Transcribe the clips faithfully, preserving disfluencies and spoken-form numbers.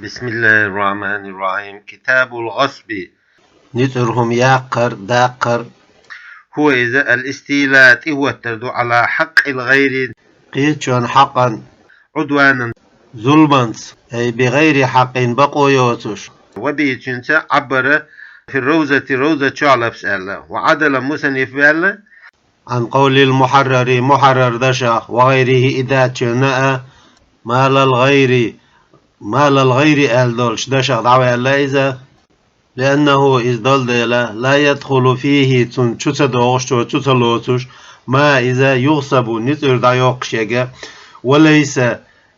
بسم الله الرحمن الرحيم. كتاب الغصب. НицӀур хӀума яккхар, даккхар. هو, иза, الاستيلاء, тӀехӀоттар ду, على حق الغير, кхечун хьакъан, عدوانا, зуламца, أي بغير حق, бакъо йоцуш. وبه, цуьнца, عبر في الروضة, ровзат чохь лафз аьлла, وعدل, мусанниф ваьлла, عن قول المحرر, Мухьаррар дашах, وغيره, и даьчунна а, ما للغير, ما للغير аьлла долчу дашах дӀаваьлла иза, لأنه, иза долу дела, لا يدخل فيه, цунна чу ца догӀуш, цо чу ца лоцуш, ما, иза, يغصب, ницӀуьра дӀайоккхуш ерг, وليس,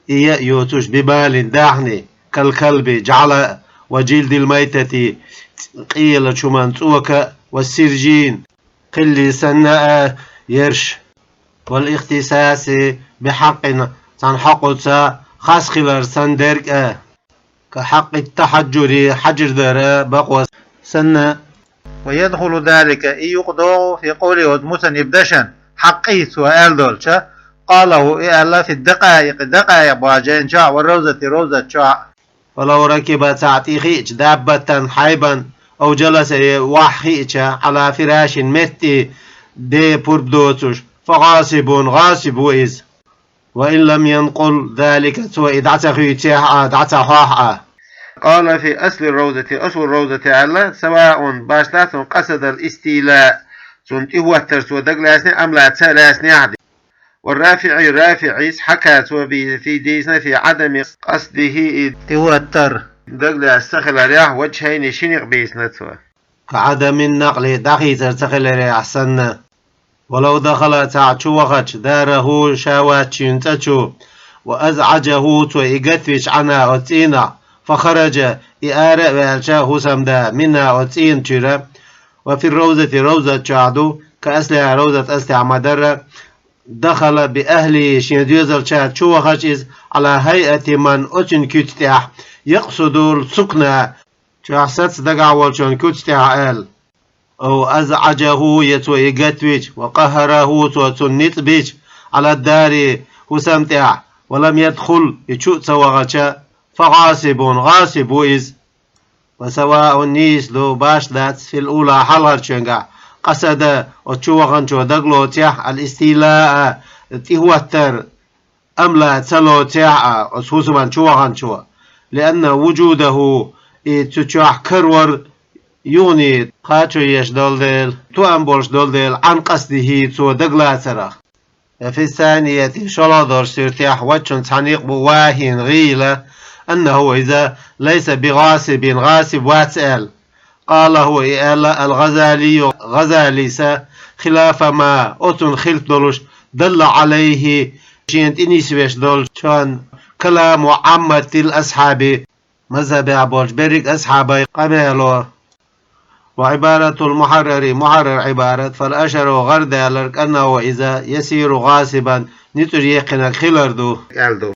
и яа йоцуш, بمال, дахни, كالكلب, жӀаьла, وجلد الميتة, къелачу хӀуман цӀока, والسجين, кхиллий санна а ерш, والاختصاص بحق, цхьана хьокъуца хас хилар санна дерг а, كحق التحجر, хьажар дара бакъо санна. ويدخل ذلك, и юкъадогӀу, في قوله, оцу мусанниф дашан, хьакъий, цо аьлла долча, قاله, и аьлла, في الدقائق, дакъаикъ бохучу жайна чохь, والروضة, ровзат чохь. ولو ركب, цхьаъ тӀе хиъча, دابة, хьайбан, أو جلس, е охьа хиъча, على فراش, метте, де пурба доцуш, فغاصب, гӀасиб ву иза. وإن لم ينقل ذلك, цо и дӀа ца хуьйцехь а, дӀа ца хьохь а. قال في أصل الروضة, асл ровзате аьлла, سواء, башха дац цунна, قصد الاستيلاء, цунна тӀехӀоттар цо дагалаьцнехь, أم لا, ца лаьцнехь а. والرافعي, РафиӀис, حكى, цо би-, фи-, дийцина, في عدم قصده, и тӀехӀоттар дагалаьцна ца хиларехь, وجهين, ши некъ бийцина цо. كعدم النقل, дӀахийцар ца хиларехь санна. ولو دخل, цхьаъ чу вахча, داره, ша ваччийна цӀа чу, وأزعجه, цо и гатвича, عنها, оцу цӀийнах, فخرج, и ара а ваьлча, хӀусамда, منها, оцу цӀийна чуьра, وفي الروضة, ровзат чохь ду, كأصلها, ровзат аслехь ма-дарра, دخل بأهله, шен доьзалчаьрца чу вахча иза, على هيئة من, оцуьнан куьцу тӀехь, يقصد السكنى, чохь саца дагахь волчун куьцу тӀехь аьлла. أو أزعجه, я цо и гатвича, وقهره, цо цунна ницкъ бича, على الدار, хӀусам тӀехь, ولم يدخل, и чу а ца вахча, فغاصب, гӀасиб ву иза. وسواء, нийса ду, башха дац, في الأولى, хьалхарчуьнгахь, قصد, оцу чу ваханчо дагалоцехь, الاستيلاء, тӀехӀоттар, أم لا, ца лоцехь а, оцу хӀусаман чу ваханчо, لأن وجوده, и цу чохь карор, يغني, кхачо еш долу дела, тоам болуш долу дела, عن قصده, цо дагалацарах. وفي الثانية, шолгӀа долчу суьртехь, وجه, цхьа некъ бу, واهٍ, гӀийла, أنه, иза, ليس بغاصب, гӀасиб вац аьлла. قاله, и аьлла, الغزالي, ГӀазалис, خلاف ما, оцунна хилф долуш, دل عليه, шена тӀе нисвеш долчун, كلام عامة الأصحاب, мазхӀабехь болчу берриг а асхьабийн къамело. وعبارة المحرر, Мухьаррар Ӏибарат, فالأشهر, гӀардаьлларг, أنه, иза, يصير غاصبا, ницкъ ца яьккхинарг хилар ду, аьлла ду.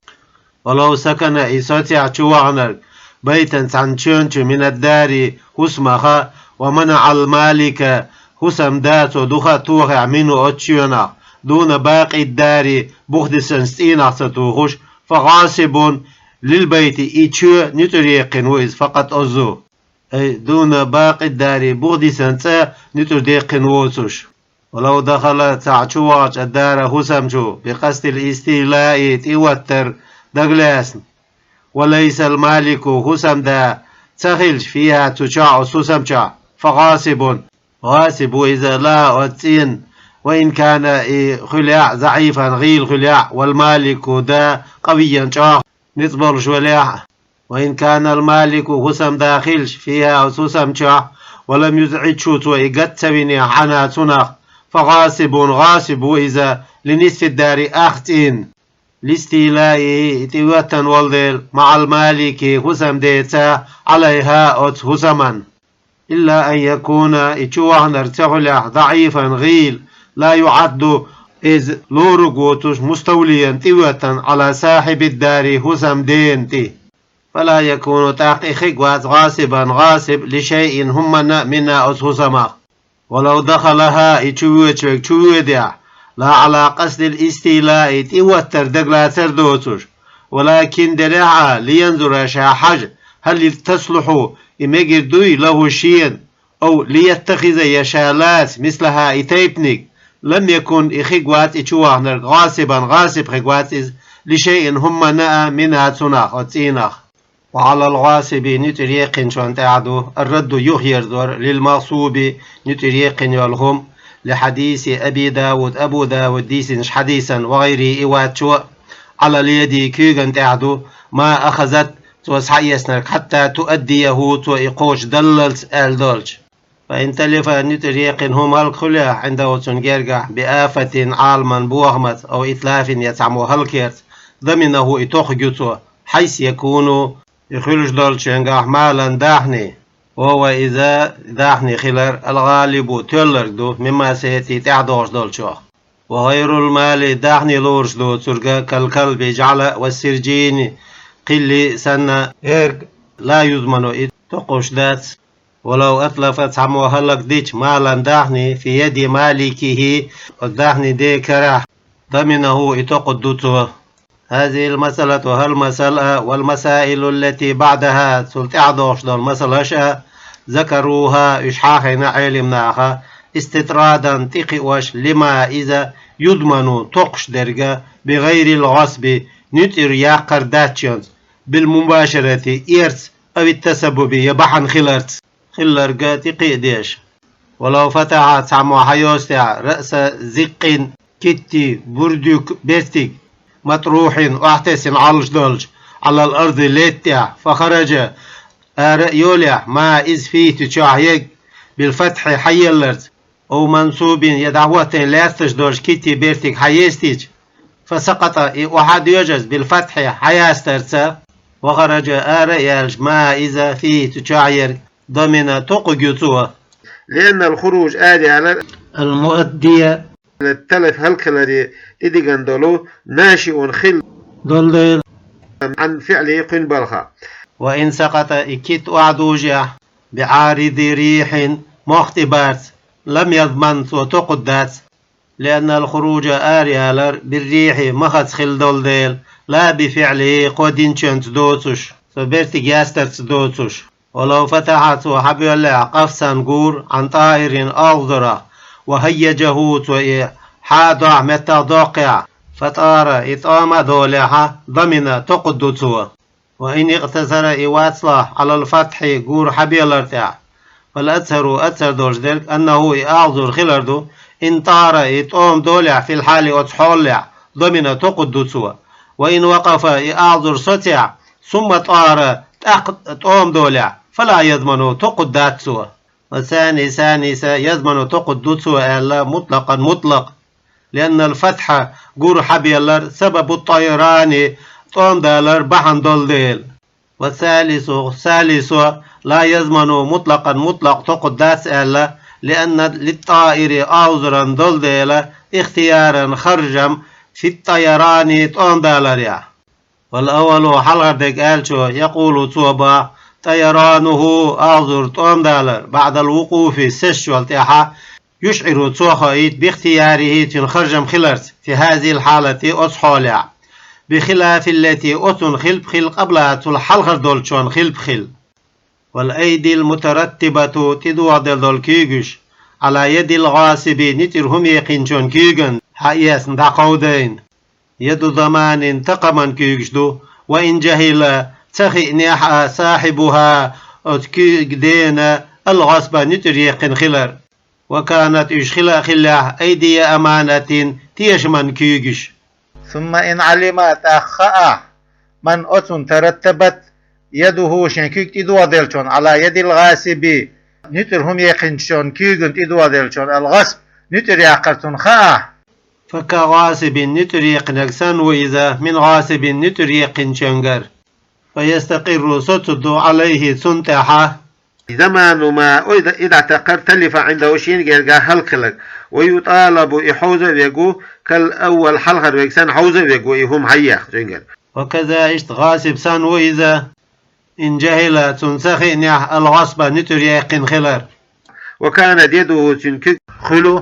ولو سكن, и соцехь чу ваханарг, بيتا, цхьана чоьнчу, من الدار, хӀусамах, ومنع المالك, хӀусамда, цо духа а тохехь, منه, оцу чоьнах, دون باقي الدار, бухадисанчу цӀийнах ца тухуш, فغاصب للبيت, и чоь ницкъ ца яьккхина ву иза, فقط, оццу. أي دون باقي الدار, бухадисанчу цӀа ницкъ ца яьккхина воцуш. ولو دخل, цхьаъ чу вахча, الدار, хӀусам чу, بقصد الاستيلاء, тӀехӀоттар дагалаьцна, وليس المالك, хӀусамда, ца хилча, فيها, цу чохь, оцу хӀусам чохь, فغاصب, гӀасиб ву иза, لها, оцу цӀийнан, وإن كان, и хуьлахь а, ضعيفا, гӀийла хуьлахь а, والمالك, да, قويا, чӀогӀа ницкъ болуш велахь а. وإن كان المالك, хӀусамда хилча, فيها, оцу хӀусам чохь, ولم يزعجه, цо и гатта ца винехь, عنها, цунах, فغاصب, гӀасиб ву иза, لنصف الدار, ах цӀийнан, لاستيلائه, и тӀехӀоьттина волу дела, مع المالك, хӀусамдеца, عليها, оцу хӀусаман. إلا أن يكون, и чу ваханарг ца хуьлахь, ضعيفا, гӀийла, لا يعد, иза лоруг воцуш, مستوليا, тӀехӀоьттина, على صاحب الدار, хӀусамдена тӀе. فلا يكون, тӀаккха и хиг вац, غاصبا, гӀасиб, لشيء, хӀуманна а, منها, оцу хӀусамах. ولو دخلها, и чу воьдуш верг чу воьдехь, لا على قصد الاستيلاء, тӀехӀоттар дагалацар доцуш, ولكن, делахь а, لينظر, ша хьажа, هل تصلح, и мегар дуй, له, шена, أو ليتخذ, я ша лаца, مثلها, и тайпаниг, لم يكن, и хирг вац и чувахнарг, غاصبا, غاصب хирг вац из, لشيء, хӀуманна а, منها, цунах, оцу цӀийнах. وعلى الغاصب, нуьцӀар яьккхинчунна тӀехь ду, الرد, юхаерзор, للمغصوب, нуьцӀар яьккхина йолу хӀума, لحديث أبي داود, Абу Дауд дийцинчу хьадисан, وغيره, и вацчо а, على اليد, куьйгана тӀехь ду, ما أخذت, цо схьаэцнарг, حتى تؤديه, цо и кхочушдаллалц аьлла долчу. فإن تلف, нуьцӀар яьккхина хӀума хӀаллакьхуьлехь, عنده, цунна гергахь, بآفة, Ӏаламан бохамца, أو إتلاف, я цхьаммо хӀаллакьхерца, ضمنه, и токхуьйту цо, حيث يكون, и хуьлуш долчуьнгахь, مالا, дахни, وهو, иза дахни хилар, الغالب, тоьлларг ду, مما سيأتي, тӀаьхьадогӀуш долчух. وغير المال, дахни лоруш доцург, كالكلب, жӀаьла, والسرجين, кхилли санна, эрг, لا يضمن, и токхуш дац. ولو أتلف, цхьаммо хӀаллакдича, مالا, дахни, في يد مالكه, оцу дахни ден карахь, ضمنه, и токхуьйту цо. هذه المسألة, хӀара масала а, والمسائل التي بعدها, цул тӀаьхьадогӀуш долу масалаш а, ذكروها, уьш хьахийна Ӏелам наха, استطرادا, тӀекхиош, لما, иза, يضمن, токхуш дерг, بغير الغصب, нуьцӀар яккхар дац шуьнца, بالمباشرة, эрца, أو التسبب, я бахьана хиларца. Хилларг тӀекхиа деза. ولو فتح, цхьаммо хьайостехь, رأس زق, китти, бурдуьк, бертиг, مطروح, охьатесна Ӏалуш долчу, على الأرض, летта тӀехь, فخرج, ара а йолехь, ما, иза, فيه, цу чохь ерг, بالفتح, хьаелларца, أو منصوب, я дӀахӀоттийна лаьтташ долчу китти, бертиг хьаестийча, فسقط, и охьа а доьжуш, بالفتح, хьаястарца, وخرج, ара а яьлча, ما, иза, فيه, цу чохь ерг, ضمن, токхуьйту цо. لأن الخروج, араялар, المؤدي, талаф, хӀаллакьхиларе тӀедигна долу, ناشئ, хилла долу дела, عن فعله, кхуьнан балхах. وإن سقط, и китт охьадужехь, بعارض ريح, мох тӀебарца, لم يضمن, цо токхуьйтуш дац. لأن الخروج, араялар, بالريح, махаца хилла долу дела, لا بفعله, кхо динчуьнца доцуш, цо бертиг ястарца доцуш. ولو فتح, цо хьабоьллехь, قفزا, гур, عن طائر, агӀзурах, وهيجه, цо и хьа а дохьа меттах доккхехь, فطار, и тӀома а долехь, ضمن, токхуьйту цо. وإن اقتصر, и вацлахь, على الفتح, гур хьабелар тӀехь, فالأظهر, азхар долуш дерг, أنه, и агӀзур хилар ду, إن طار, и тӀома долехь, في الحال, оцу хьолехь, ضمن, токхуьйту цо. وإن وقف, и агӀзур соцехь, ثم طار, тӀаккха тӀома долехь, فلا يضمن, токхуьйтуш дац цо. والثاني, ثاني са, يضمن, токхуьйтуш ду цо аьлла, مطلقا, мутлакъ. لأن الفتح, гур хьабелар, سبب الطيران, тӀома далар бахьана долу дела. والثالث, ثالث, لا يضمن مطلقا, мутлакъ токхуьйтуш дац аьлла, لأن للطائر, агӀзуран долу дела, اختيارا, харжам, في الطيران, тӀома даларехь. والأول, хьалхара дерг аьллачо, يقول, цо боху, طيرانه, агӀзуран тӀома далар, بعد الوقوف, сесачул тӀаьхьа, يشعر, цо хоуьйту, باختياره, цуьнан харжам хиларца, في هذه الحالة, оцу хьолехь, بخلاف التي, оцунна хилпа хилла, قبلها, цул хьалхара долчунна хилпа хилла. والأيدي المترتبة, тӀедогӀделла долу куьйгаш, على يد الغاصب, нуьцӀар хӀума яьккхинчун куьйгана хьаэцна, дӀакховдийна, يد ضمان, такхаман куьйгаш ду, وإن جهل, ца хиънехь а, صاحبها, оцу куьйган дена, الغصب, нуьцӀар яьккхина хилар. وكانت, уьш хила а хиллехь, أيدي أمانة, тешаман куьйгаш. ثم إن علم, тӀаккха хаахь, من, оцунна, ترتبت يده, шен куьг тӀедогӀделлачун, على يد الغاصب, нуьцӀар хӀума яьккхинчун куьйгана тӀедогӀделлачун, الغصب, нуьцӀар яккхар цунна хаахь, فكغاصب, нуьцӀар яьккхинарг санна ву иза, من غاصب, нуьцӀар яьккхинчуьнгара. فيستقر, соцур ду, عليه, цунна тӀехьа, ضمان ما, оцу, и дӀатакхар, تلف عنده, шена гергахь хӀаллакьхиларг, ويطالب, и хьовза а вегу, كالأول, хьалхара верг санна хьовза а вегу, и хӀума хьаеха цуьнгара. وكذا, иштта, غاصب санна ву иза, إن جهل, цунна ца хиънехь, الغصب, нуьцӀар яьккхина хилар. وكانت يده, цуьнан куьг хуьлу,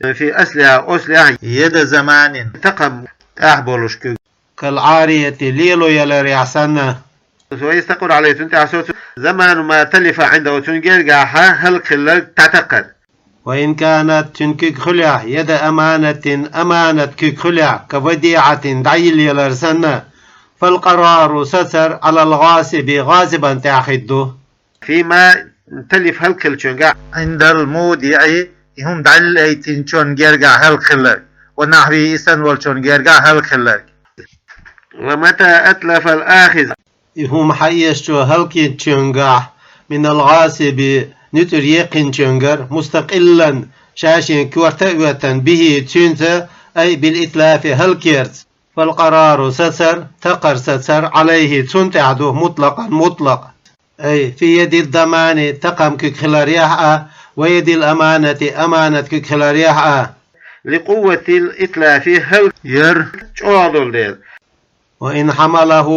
في أصلها, оцлехь, يد ضمان, такхам тӀехь болуш куьг, كالعارية, лело яларехь санна. ويستقر عليه, цунна тӀехь соцу, زمان ما تلف عنده, цун гергахьа хӀалакхилларг дӀатакхар. وإن كانت, цун куьг хилахь, يد أمانة, аманат куьг хилахь, كوديعة, дӀайиллалар санна, فالقرار, сацар, على الغاصب, гӀасибан тӀехь хир ду. فيما تلف, хӀалакхиллачуьнгахь, عند المودع, и хӀума дӀаллайтинчун гергахь хӀалакхилларг, ونحوه, и санна волчун гергахь хӀалакхилларг. ومتى أتلف الآخذ, и хӀума хьаэшачо хӀалакхинчуьнгахь, من الغاصب, нуьцӀар екхинчуьнгара, مستقلا, ша-шен корта а оьттан, به, цуьнца, أي بالإتلاف, хӀалакъярца, فالقرار, сацар, такхар, сацар, عليه, цунна тӀехь ду, مطلقا, мутлакъ. أي في يد الضمان, такхаман куьг хиларехь а, ويد الأمانة, аманат куьг хиларехь а. لقوة الإتلاف, хӀалакъяр чӀогӀа долу дела. وإن حمله,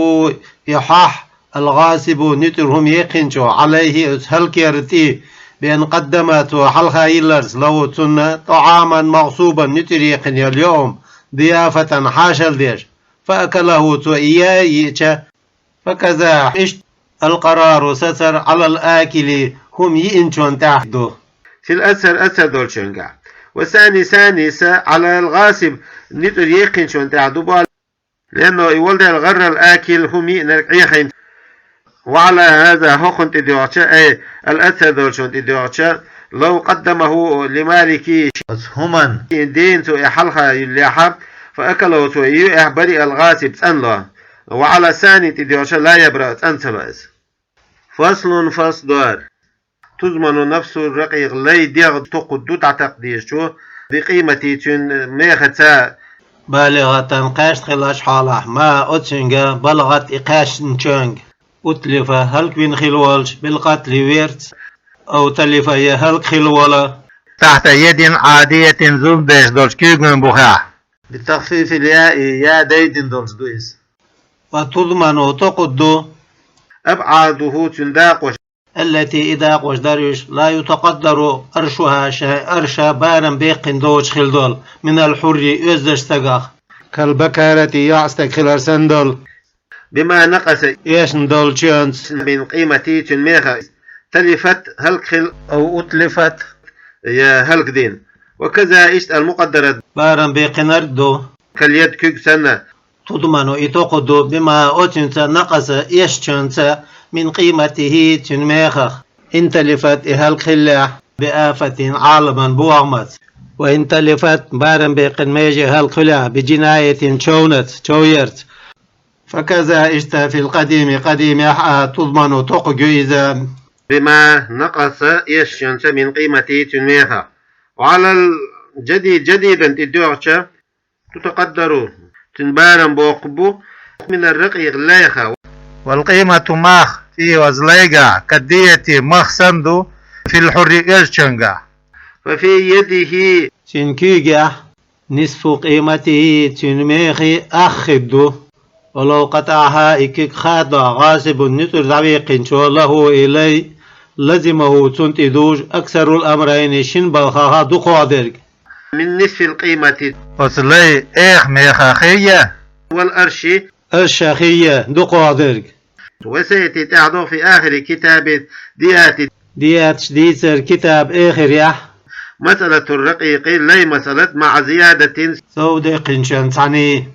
и хьахь, الغاصب, нуьцӀар хӀума екхинчо, عليه, оцу хӀалакъярна тӀе, بأن قدم, цо хьалха йилларца, له, цунна, طعاما مغصوبا, нуьцӀар екхина йолу йоӀам, ضيافة, хьошалла деш, فأكله, цо и яа а йиъча, فكذا, иштта, القرار, сацар, على الآكل, хӀума йиъначунна тӀехь ду. في الأكثر, аксар долчуьнгахь. والثاني, санис, على الغاصب, нуьцӀар екхинчунна тӀехь ду боху, لأنه, и волу дела, غر الآكل, хӀума йиънарг Ӏехийна. وعلى هذا, хӀокхунна тӀедоьгӀча, أي الأكثر долчунна тӀедоьгӀча, لو قدمه لمالكه, оцу хӀуманна дийна цо и хьалха йиллехь, فأكله, цо и юьйхь, برئ الغاصب, цӀанло. وعلى الثاني тӀедоьгӀча, لا يبرأ, цӀан ца ло иза. فصل, фасл дар. تضمن نفس الرقيق, лай дегӀ токхур ду дӀатакха дезачо, بقيمته, цуьнан мехаца. بالغة, кхаьчна хиллачу хьолахь, ما, оцуьнга, بلغت, и кхаьчначуьнга, أتلف, хӀалаквина хилла волчу, بالقتل, верца, أو تلف, я хӀалакхилла волу, تحت يد عادية, зулам деш долчу куьйган бухехь. بتخفيف الياء, я дайдина долуш ду иза. وتضمن, токхур ду, أبعاضه, цуьнан дакъош. التي, и дакъош дара уьш, لا يتقدر أرشها, шайн арша барам беккхина доцуш хилла долу, من الحر, оьздачу стагах, كالبكارة, йоӀстаг хилар санна долу, بما نقص, эшна долчуьнца, من قيمته, цуьнан мехах, تلفت, хӀалакхилла, أو أتلفت, я хӀалакдина. وكذا, иштта, المقدرة, барам беккхинарг а ду, كاليد, куьг санна. تضمن, и токхур ду, بما, оцуьнца, نقص, эшначуьнца, من قيمته, цуьнан мехах, إن تلفت, и хӀалакхиллехь, بآفة, Ӏаламан бохамаца, وإن تلفت, барам беккхина меже хӀалакхилехь, بجناية, човнаца, чов ярца. فكذا, иштта, في القديم, къадимехь а, تضمن, токхур ю иза, بما نقص, эшначуьнца, من قيمته, цуьнан мехах. وعلى الجديد, жадидан тӀедоьгӀча, تتقدر, цуьнан барам боккхур бу, من الرقيق, лайх. والقيمة, мах, فيه, оцу лайгахь, كالدية, мах санна ду, في الحر, оьздачуьнгахь. ففي يده, цуьнан куьйгехь, نصف قيمته, цуьнан мехий ах хир ду. ولو قطعها, и куьг хадо, غاصب, нуьцӀар дӀавеккхинчо, له, и лай, لزمه, цунна тӀе дужу, أكثر الأمرين, шина балхах дукхох дерг. من نصف القيمة, оцу лай эха мехах хир я, والأرش, аршах хир я, дукхох дерг. وسيأتي, тӀаьхьа догӀу, في آخر كتاب الديات, дияташ дийцар китаб эхарехь, مسألة الرقيق, лай масъалат, مع زيادة, сов деккхинчуьнца цхьаьний.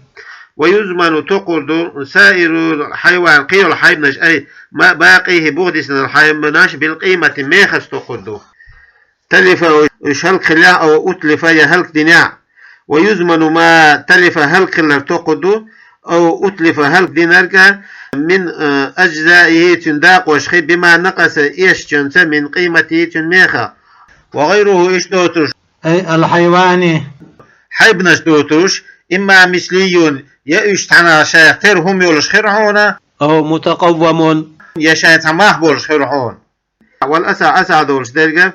ويضمن, токхур ду, سائر الحيوان, кхин йолу хьайбанаш, أي ما باقيه, бухадисинарг хьайбанаш, بالقيمة, мехаца токхур ду. تلف, уьш хӀалакхиллехь, أو أتلف, я хӀалакдинехь. ويضمن ما تلف, хӀалакхиллар токхур ду, أو أتلف, хӀалакдинарг а, من, э, أجزائه, цуьнан дакъошхий, بما نقص, эшначуьнца, من قيمته, цуьнан мехах. وغيره, уьш доцурш, أي الحيوان, хьайбанаш доцурш, إما مثلي, я уьш цхьана шайх тера хӀума йолуш хир хьуна, أو متقوم, я шайн цхьа мах болуш хир хьуна. والأصح, асахь долуш дерг а,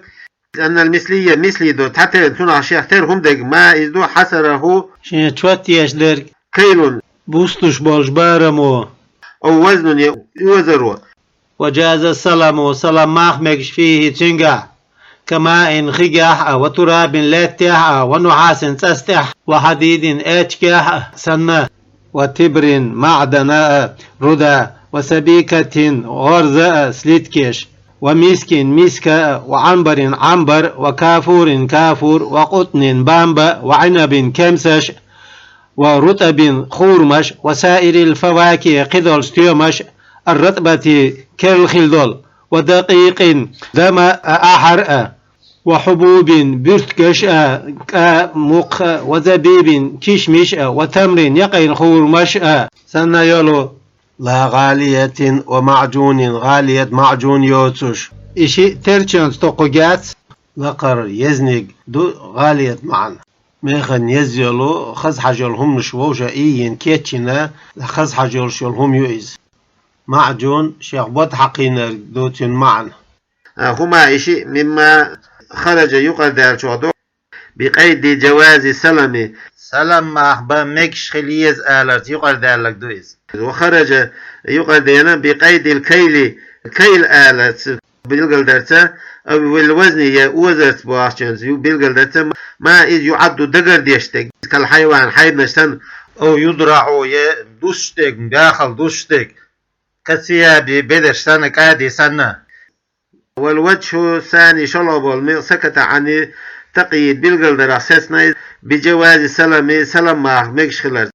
أن المثلي, мисли ду, цхьа тера, цунах шех тера хӀума дерг, ما, иза ду, حصره, шен чот еш дерг, كيل, бустуш болуш барамо, أو وزن, я озаро. وجاز السلم, салам мах мегаш, فيه, цуьнгахь, كماء, хигехь а, وتراب, лаьттехь а, ونحاس, цӀастехь, وحديد, аьчкехь а санна. وتبر, маӀдан а, руда, وسبيكة, гӀорза а, слиткаш, ومسك, миска а, وعنبر, Ӏамбар, وكافور, кафур, وقطن, бамба, وعنب, кемсаш, ورطب, хурмаш, وسائر الفواكه, кхидолча стоьмаш, الرطبة, керла хила дола, ودقيق, дама а, ахьар а, وحبوب, буьртигаш а, кӀа, мукх а, وزبيب, кишмиш а, وتمر, якъайн хурмаш а, санна йолу. لا غالية ومعجون, гӀалият, маӀжун йоцуш. И шиъ терчанца токхуг яц. Лакхара езниг ду гӀалият маӀан. Механа еза йолу, хаза хьажа йолу хӀуманаш вовшах иййина кечйина, хаза хьажа йолуш йолу хӀума ю иза. МаӀжун, шех бод хьакхийнарг ду цуьнан маӀан. А, хӀума и шиъ, мимма хараджа юкъардаьллачух ду, бикъайди джавази салами, салам мах бан мегаш хила еза аларца юкъардаьлларг ду иза. Ва хараджа юкъардена бикъайдил кайли, кайл аларца билгалдарца, ав вил вазни я озарца бохучунца ю билгалдарца, ма иза юӀадду дагардеш дерг, кал хьайван хьайбанаш санна, ав юдраӀу я дусуш дерг, баьхал дусуш дерг, касияби бедарш санна, кӀади санна. Вал ваджхӀу сани, шолгӀа болу мел саката Ӏани такъйид билгалдарах сецна иза, биджавази салами, салам мах мегаш хиларца.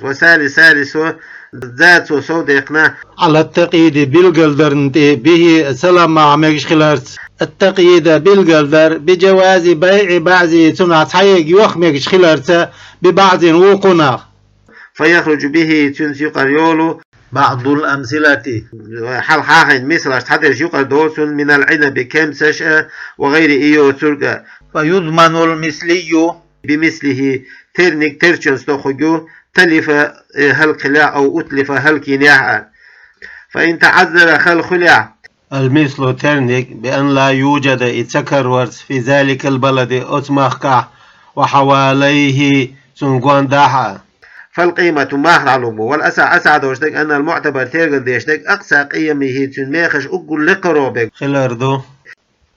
Ва сали салисо, за цо сов дехна, Ӏала такъйиди, билгалдарна тӀе, бихӀи, салам мах мегаш хиларца. Ат-такъйида, билгалдар, биджавази байӀи баъзи, цунах цхьаерг йох мегаш хиларца, би баъзин, вукхунах. Фа яхруджу бихӀи, цуьнца юкъара йолу, баъдул амсилати, хьалха хьахийна мисалаш цхьадерш юкъара долу цунна, минал Ӏинаби, кемсаш а, ва гӀайри, и йоцург а. Фа юдманул мислийю бимислихӀи, терниг терчанца тохуг ю, талифа, э, хӀаллакьхилехь, ав утлифа, хӀаллакьйинехь а. Фа ин таӀаззара, хала хуьлехь, ал-мислу, терниг, би ан ла юджада, и ца караварца, фи заликал балади, оцу махкахь, ва хьавалайхӀи, цунна гондахь а. Фал къиймату, мах дӀалур бу. Вал асахь, асахь долуш дерг, аннал муӀтабар, тергал деш дерг, акъса къиямихӀи, цуьнан мехаш уггар лекхаро берг хилар ду.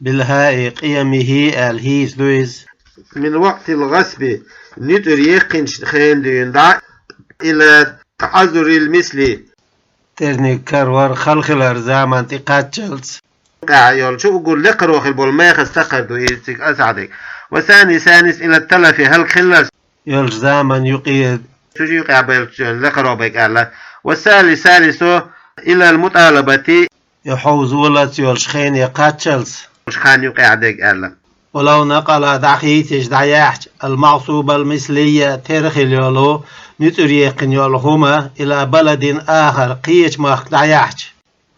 БилхӀаи, къиямихӀи аьлла, хӀийца ду иза. Мин вакътил гӀасби, нуьцӀар яьккхинчу хенан дуьйна дӀа, ила таӀаззурил мисли, терниг каравар хала хилар заман тӀе кхаччалц. Къа йолчу уггар лекхаро хила болу мехаца такхар ду иза цига асахь дерг. Ва сани, санис, ила талафи, хӀаллакьхилар йолчу заман юкъе, цу юкъехь беллачу лекхаро берг аьлла. Ва сали салисо, илал мутӀалабати, и хьовзо лаца йолчу хене кхаччалц, хан юкъехь дерг аьлла. Ва лав накъала, дӀахийцича, дӀаяьхьча, ал-махсубал мислийя, тера хила йолу, нуьцӀар яьккхина йолу хӀума, ила баладин ахар, кхечу махка дӀаяьхьча.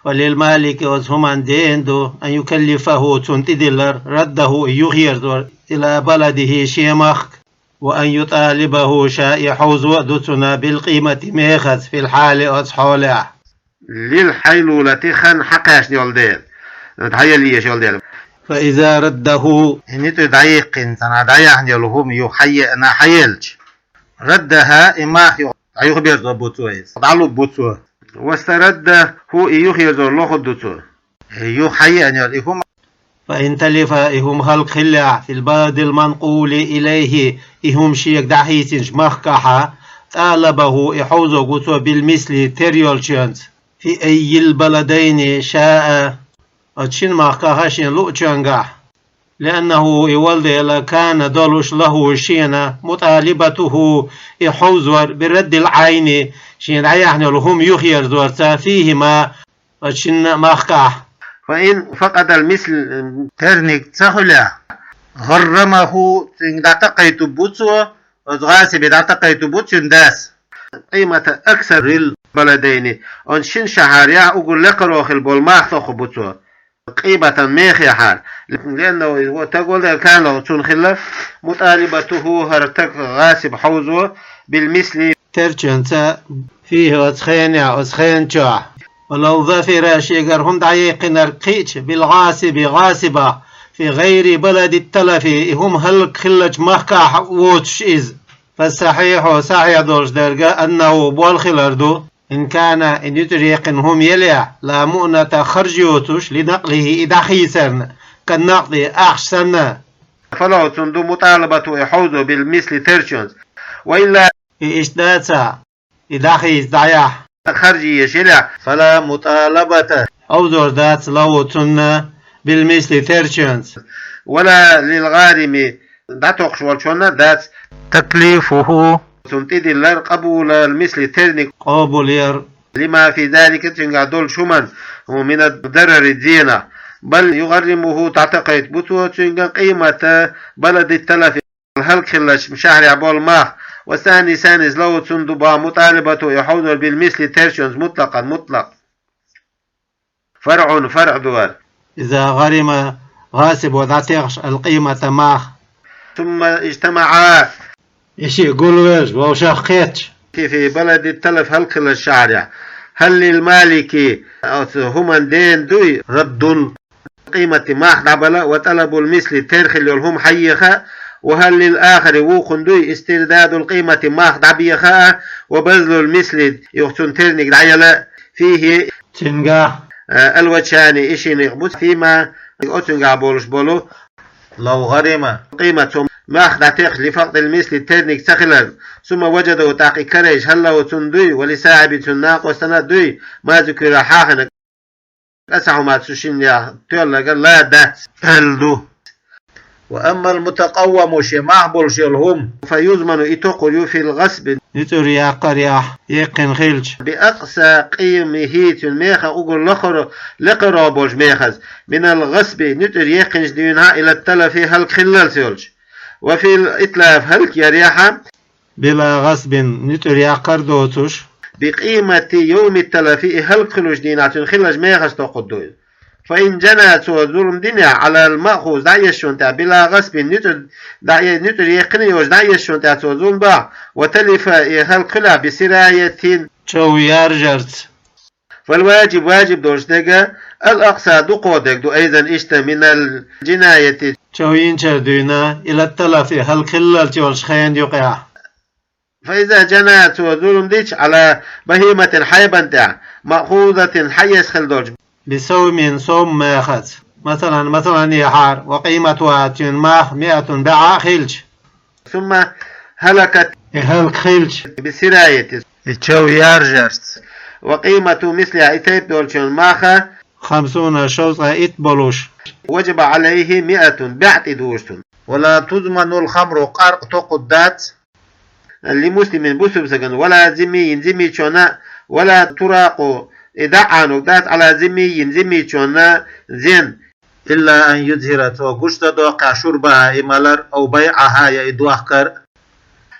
Фа лил малики, оцу хӀуманна дена ду, ан юкаллифахӀу, цунна тӀедиллар, раддахӀу, и юхаерзор, ила баладихӀи, шен махка, ва ан ютӀалибахӀу, ша и хьовзо а ду цунна, билкъиймати, мехаца, фил хьали, оцу хьолехь. Лил хьайлулати, хан хьакхаьчна йолу дела, дӀаяла езаш йолу дела. Фа иза раддахӀу, и нуьцӀар дӀаяьккхина, цхьана дӀаяьхьна йолу хӀума юха хьаеана, хьаелча. РаддахӀа, и мах юха дӀаюхаберзор бу цо иза, дӀалур бу цо. ВастараддахӀу, и юхаерзор лохур ду цо. Юха хьаеана йолу и хӀума. Фа ин талифа, и хӀума хӀаллакьхиллехь, фил баладил манкъули илайхӀи, и хӀума шега дӀахийцинчу махкахьа, тӀалабахӀу, и хьовзо гу цо, бил мисли, тера йолчуьнца, фи аййил баладайни шаа, оцу шина махкахьа шена луучуьнгахь. ЛианнахӀу, и волу дела, кана, долуш, лахӀу, шена, мутӀалибатухӀу, и хьовзор, би раддил Ӏайни, шена дӀаяьхьна йолу хӀума юхаерзорца, фихӀима, оцу шинна а махкахь. Фа ин факъадал мисл, терниг ца хуьлехь, гӀаррамахӀу, цуьнга дӀатакхайтур бу цо, оцу гӀасибе дӀатакхайтур бу цуьнан дас. Къиймата аксарил баладайни, оцу шина шахьарехь уггар лекхаро хила болу мах лохур бу цо. Къийматан мехехьара. ЛианнахӀу, и стаг волу дела, кана, цунна хилла, мутӀалибатухӀу, хӀара стаг, гӀасиб, хьовзо, бил мисли, терчуьнца, фихӀи, оцу хенехь, оцу хенан чохь. Ва лав зафира, шегара хӀума дӀаяьккхинарг кхиъча, бил гӀасиби, гӀасибах, фи гӀайри баладит талафи, и хӀума хӀаллакьхиллачу махкахь воцуш иза. Фассахьихьу, сахьихь долуш дерг, аннахӀу, болх хилар ду, ин кана, и нуьцӀар яьккхина хӀума елехь, ла муъната, харж йоцуш, ли накълихӀи, и дӀахийцарна, кан накъди, ахча санна. ФалахӀу, цунна ду, мутӀалабатухӀу, и хьовзо, бил мисли, терчуьнца. Ва илла, и иштта дацахь, и дӀахийца дӀаяхь, харжа езаш елахь, فلا مطالبة, овзор дац له цунна, بالمثل, терчоьнца. ولا للغارم, дӀатокхаш волчунна дац, تكليفه, цунна тӀедиллар, قبول المثل, терниг къобал яр, لما في ذلك, цуьнгахь долчу хӀуманна, من الضرر, зенах. بل يغرمه, дӀатакхийта бу цо цуьнга, قيمة بلد التلف, хӀаллакьхиллачу шахьарехь болу мах. والثاني, цхьаьннас, له, цунна ду боху, مطالبته, и хьовзор, بالمثل, терчоьнца, مطلقا, мутлакъ. فرع, фаръ ду хӀара. إذا غرم غاصب, дӀатехаш, القيمة, мах. ثم اجتمعا, и шиъ гулвелча, вовшах кхетча, في بلد التلف, хӀаллакьхиллачу шахьарехь. هل للمالك, оцу хӀуманан дена дуй, رد القيمة, мах дӀабала, وطلب المثل, тера хилла йолу хӀума хьаеха а, وهل للآخر, вукхунна дуй, استرداد القيمة, мах дӀабеха а, وبذل المثل, юха цунна терниг дӀаяла а, فيه, цуьнгахь, а, الوجهان, и ши некъ бу, فيما, оцуьнгахь болуш болу, لو غرم, قيمة, цо мах дӀатеха, لفقد المثل, терниг ца хиларна, ثم وجده, тӀаккха и карийча, هل له, цунна дуй, ولصاحبه, цуьнан накъостана а дуй, ما ذكر, хьахийна, кӀаса хӀума цу шиннех тоьлларг, ла, дац, аьлла ду. وأما المتقوم, шен мах болуш йолу хӀума, فيضمن, и токхур ю, في الغصب, нуьцкъара яккхарехь, еккхина хилча, بأقصى قيمه, цуьнан мехах уггар лакхара, лекхаро болчу мехаза, من الغصب, нуьцкъара еккхинчу дуьйна, إلى التلف, хӀаллакьхиллалц йолчу, وفي الإتلاف, хӀаллакьярехь а, بلا غصب, нуьцкъара яккхар доцуш, بقيمة يوم التلف, и хӀаллакьхиллачу дийнахь цуьнан хиллачу мехаца токхур ду иза. فإن جنى, цо зулам динехь, على المأخوذ, дӀаэцначунна тӀехь, بلا غصب, нуьцкъара дӀа-, нуьцкъара еккхина йоцуш дӀаэцначунна тӀехь цо зулам бахь, وتلف, и хӀаллакьхилахь, بسراية, чов яржарца, فالواجب, важиб долуш дерг, الأقصى, дукхо дерг ду, أيضا, иштта, من الجناية, чов йинчара дуьйна, إلى التلف, хӀаллакьхиллалц йолчу хенан юкъехь. فإذا جنى, цо зулам дича, على بهيمة, хьайбан тӀехь, مأخوذة, хьаэцна хилла долчу, بسوم, сом мехаца, масалан, масалан, яхьара, وقيمتها, цуьнан мах, مائة, бӀе а хилча, ثم هلكت, и хӀаллакьхилча, بسراية, и чов яржарца, وقيمة مثلها, и тайпа долчун мах, خمسون, шовзткъе итт болуш, وجب عليه مائة, бӀе а тӀедужу цунна. ولا تضمن الخمر, къаркъа токхур дац, لمسلم, бусалба стагана, ولا ذمي, зиммичунна, ولا تراق, и дӀа а Ӏанург дац, على ذمي, зиммичунна, зен, إلا أن يظهر, цо гучу ца доккхехь, شربها, и малар, أو بيعها, я и дохкар.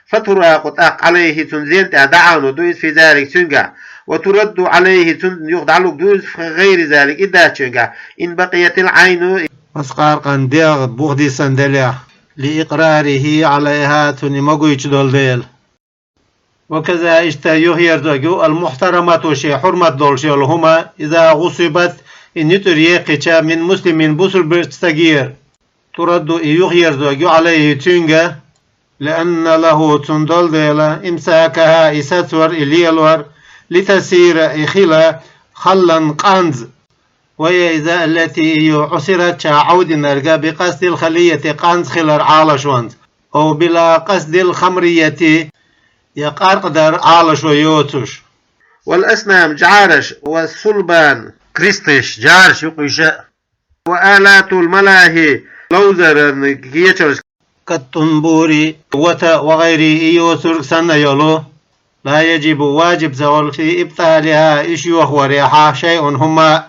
فتراق, тӀаккха, عليه, цунна зен тӀехь дӀа а Ӏанур ду иза, في ذلك, цуьнгахь, وترد عليه, цунна юха дӀалург ду иза, في غير ذلك, и даьчуьнгахь, إن بقيت العين, маса къаркъан дегӀ бухадисина делахь, لإقراره عليها, цунна и ма гуьйцуш долу дела. وكذا, иштта юхаерзорг ю, المحترمة, шен хьурмат долуш йолу хӀума, إذا غصبت, и нуьцкъара еккхича, من مسلم, бусалба стагера, ترد, и юхаерзорг ю, عليه, цуьнга, لأن له, цунна долу дела, إمساكها, и сацор, и лелор, لتصير, и хила, خلا, къанза, وهي, иза, التي, и ю, عسرت, чӀагӀдинарг, بقصد الخلية, къанза хилар Ӏалашонца, أو بلا قصد الخمرية, я къаркъа дар Ӏалашо йоцуш. والأصنام, жӀараш, والصلبان, кресташ, жӀараш ю-кх уьш а. وآلات الملاهي, ловзаран кечалш, كالطنبور, вата, وغيره, и йоцург санна йолу. لا يجب, важиб ца волу, في إبطالها, уьш йохаварехь, شيء, хӀумма,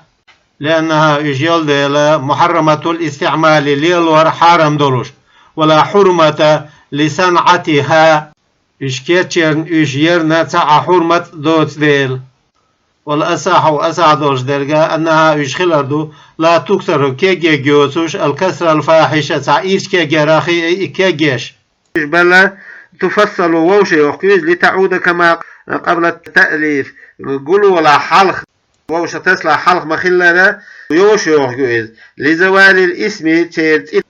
لأنها, уьш йолу дела, محرمة الاستعمال, лелор хьарам долуш, ولا حرمة لصنعتها, уьш кечъярна, уьш ярна цхьа а хьурмат доцу дела. والأصح, асахь долуш дерг, أنها, уьш хилар ду, لا تكسر, кегйерг йоцуш, الكسر الفاحش, цхьа ийрча кегйарах и кегйеш. Уьш бала, تفصل, вовшахйохку иза, لتعود كما قبل التأليف, гулвалахь хьалха, вовшахтасалахь хьалха ма-хиллара, йовшахйохку иза, لزوال الاسم, церан цӀе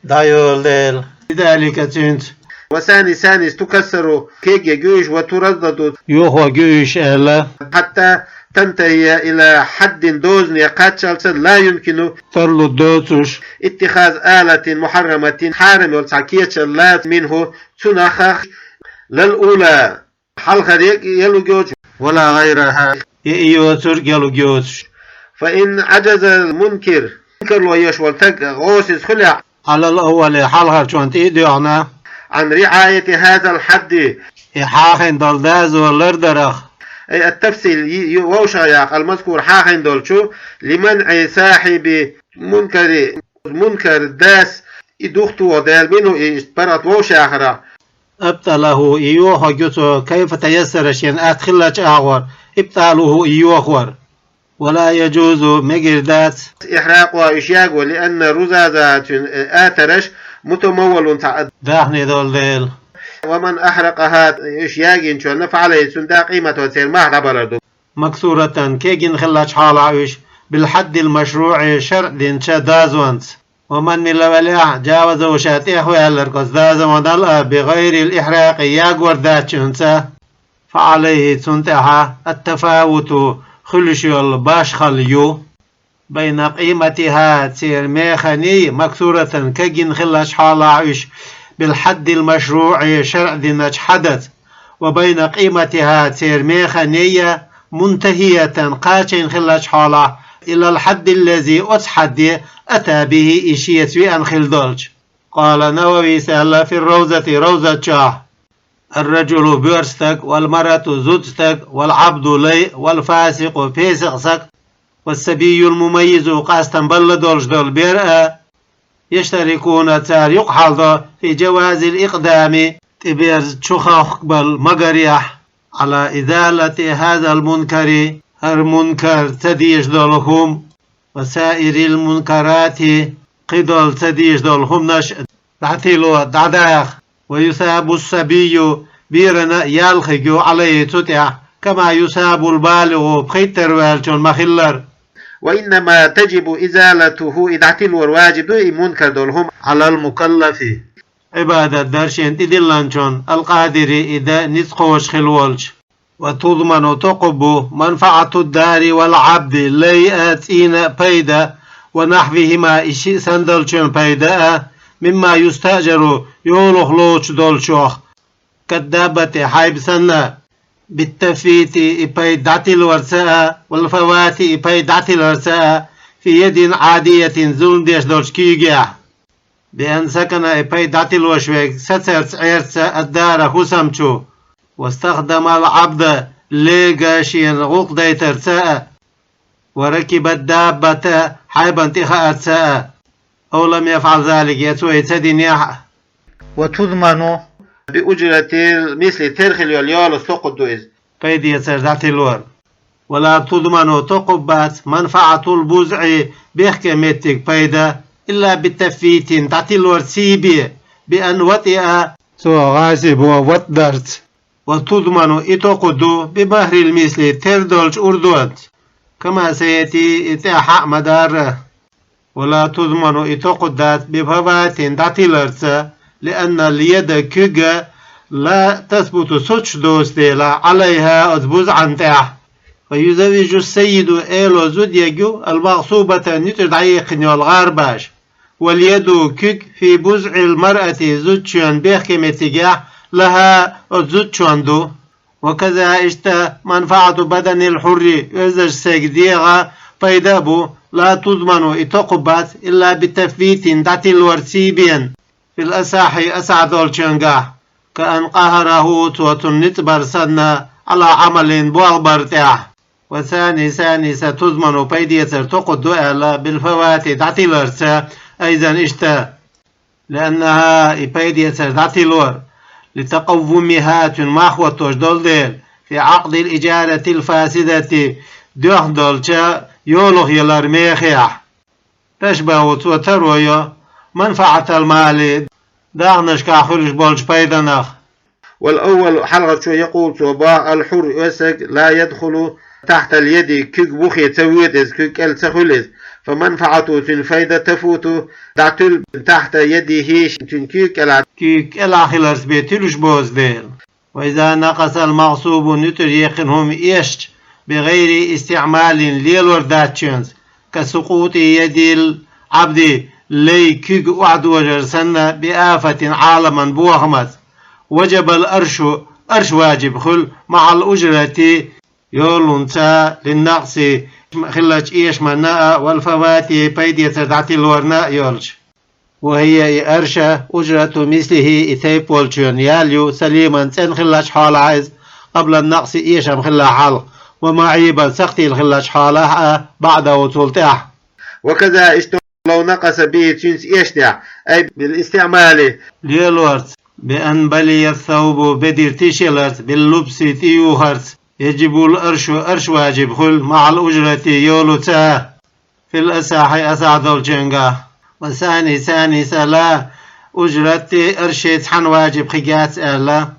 дӀайолу дела. بذلك, цуьнца. والثاني, цхьаьннас, تكسر, кегйерг ю уьш, وتردد, йохорг ю уьш аьлла. حتى تنتهي إلى حد, дозане кхаччалца, لا يمكن, тарлур доцуш, اتخاذ آلة محرمة, хьарам йолу цхьа кечалла, منه, цунах, لا الأولى, хьалхара я луьйчу, ولا غيرها, я и йоцург, я луг йоцуш. فإن عجز المنكر, инкарло еш волу стаг гӀосиза хуьлехь, على الأول, хьалхарчунна тӀе а доьгӀна, عن رعاية هذا الحد, и хьахийна долу доза лардарах, أي التفصيل, й-, й-, вовшах яккха, المذكور, хьахийна долчу, لمنع صاحب المنكر, мункар дас и духтуху дела, منه, и паргӀат вовшахьара, أبطله, и йохург ю цо, كيف تيسر, шена атта хиллачу агӀор, إبطاله, и йохор. ولا يجوز, мегар дац, إحراقها, уьш яго, لأن الرذاذ, цуьнан, э, атарш, متمول, цхьаъ дахне долу дела. ومن أحرقها, уьш ягийначунна, فعليه, цунна да, قيمتها, церан мах дӀабалар ду. مكسورة, кегина хиллачу хьолахь уьш, بالحد المشروع, шарӀ динчу дозанца. ومن, мила велахь, جاوزه, ша тӀехваьлларг оцу дозанал а, بغير الإحراق, ягор дацчуьнца, فعليه, цунна тӀехь, التفاوت, хуьлуш йолу башхалла ю, بين قيمتها, церан механий, مكسورة, кегина хиллачу хьолахь уьш, بالحد المشروع, шарӀ диначу хьадаца, وبين قيمتها, церан механий, منتهية, кхачийна хиллачу хьолахь, إلى الحد الذي, оцу хьадде, أتى به, и шеца веана хилла долчу. قال النووي, аьлла, في الروضة, ровзат чохь: الرجل, боьрша стаг, والمرأة, зуда стаг, والعبد, лай, والفاسق, песакъ стаг, والصبي المميز, къастам балла долуш долу бер а, يشتركون, цара юкъахьалдо, في جواز الإقدام, тӀеберза чухахкабала магарехь, على إزالة هذا المنكر, хӀара мункар ца дезаш долу хӀума, وسائر المنكرات, кхидолу ца дезаш долу хӀуманаш дӀатило, дӀадаха. ويثاب الصبي, берана а ял хиг ю, عليه, цу тӀехь, كما يثاب البالغ, пхийттара ваьллачунна ма-хиллара. وإنما تجب إزالته, и дӀатилор ваджиб ду, и мункар долу хӀума, على المكلف, Ӏибадат дар шена тӀедиллинчунна, القادر, и дан ницкъ кхочуш хилла волчу. وتضمن, токхур бу, منفعة الدار والعبد, лай а, цӀийнан а пайда, ونحوهما, и шиъ санна долчун пайда а, مما يستأجر, йолах лоцуш долчух, كالدابة, хьайба санна, بالتفويت, и пайда дӀатилорца а, والفوات, и пайда дӀатиларца а, في يد عادية, зулам деш долчу куьйгехь. بأن سكن, и пайда дӀатилош верг сацарца, Ӏерца, الدار, хӀусам чу, واستخدم العبد, лайга шена гӀуллакх дайтарца а, وركب الدابة, хьайбана тӀе хаарца а, أو لم يفعل ذلك, я цо и ца динехь а. وتضمن بأجرة المثل, тера хила йолу йолаца токхур ду иза, пайдецара дӀатилор. ولا تضمن, токхур бац, منفعة البضع, бехке меттиг пайда, إلا بتفويت, дӀатилор сий бен, بأن وطئ, цо, غاصب, ватӀа дарца. وتضمن, и токхур ду, بمهر المثل, тера долчу урдонца, كما سيأتي, и тӀаьхьа а ма-дарра. ولا تضمن, и токхур дац, بفوات, дӀатиларца, لأن اليد, куьг, لا تثبت, соцуш доцу дела, عليها, оцу бузӀанна тӀехь. فيزوج السيد, эло зуда ягийла, المغصوبة, нуьцкъара дӀаехкина йолу гӀарбаш. واليد, куьг, في بضع المرأة, зудчоьнан бехке меттигехь, لها, оцу зудчоьнан ду. وكذا, иштта, منفعة بدن الحر, оьздачу стеган дегӀан пайда а бу, لا تضمن, и токхур бац, إلا بتفويت, дӀатилор сий бен, في الأصح, асахь долчуьнгахь, كأن قهره, цо цунна ницкъ бар санна, على عمل, болх бар тӀехь. والثاني, ثاني, ستضمن, пайдецара токхур ду аьлла, بالفوات, дӀатиларца, أيضا, иштта. لأنها, и пайдецара дӀатилор, لتقومها, цуьнан мах хӀоттош долу дела, في عقد الإجارة الفاسدة, доьхна долчу йолах ялар мехехь. تشبه, цо таро йо, منفعة المال, дахнашкахь хуьлуш болчу пайданах. والأول, хьалхарчо, يقول, цо боху, الحر, оьссаг, لا يدخل تحت اليد, куьг бухе ца воьду иза, куьг кӀел ца хуьлу иза. فمنفعته, цуьнан пайда, تفوت, дӀатуьлу, تحت يده, цуьнан куьйга кӀелахь, куьйга кӀелахь хиларца бен туьлуш боцу дела. وإذا نقص المغصوب, нуьцкъара яьккхина хӀума эшча, بغير استعمال, лелор дац цуьнца, كسقوط يد العبد, лайн куьг охьадожар санна, بآفة, Ӏаламан бохамца, وجب الأرش, арш ваджиб хуьлу, مع الأجرة, йолунца, линнакъси, хиллача эшамна а, вал фавати, пайдецара дӀатиллорна а йолча. وهي и арша, أجرة مثله и тайпа волчоьнан ял ю, سليما цӀена хиллача хьолахь иза, قبل النقص эшам хилла хьалха, ومعيبا сакхтийла хиллача хьолахь а, بعده цул тӀаьхьа. وكذا иштта لو نقص به цуьнца эшнехь, أي بالاستعمال лелорца, بأن بلي الثوب бедира тиша яларца, باللبس тӀеюхарца, يجب الأرش арш важиб хуьлу, مع الأجرة йолуца. في الأصح асахь долчуьнгахь. والثاني ثاني са لا أجرة арше цхьаьна важиб хир яц аьлла.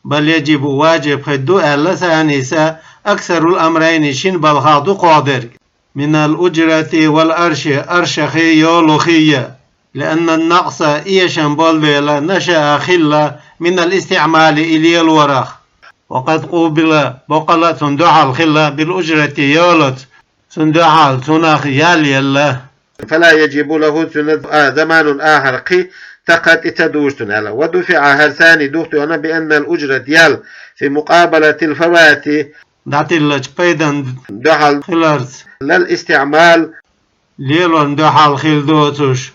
بل يجب важиб хир ду аьлла ثاني са, أكثر الأمرين шина балхах дукхах дерг. من الأجرة والأرش аршахи йолахи а. لأن النقص эшам болу дела نشأ хилла من الاستعمال и лелорах. وقد قوبل боккъала цунна дуьхьал хилла بالأجرة йолаца. Цунна дуьхьал цунах ял елла. فلا يجب له цунна а زمان آخر кхин такха тӀе ца дужу цунна аьлла. ودفع хӀара ثاني духтоьхна بأن الأجرة ял في مقابلة الفوات дӀатиллача пайдан дуьхьал хиларца. لا الاستعمال лелорна дуьхьал хила доцуш.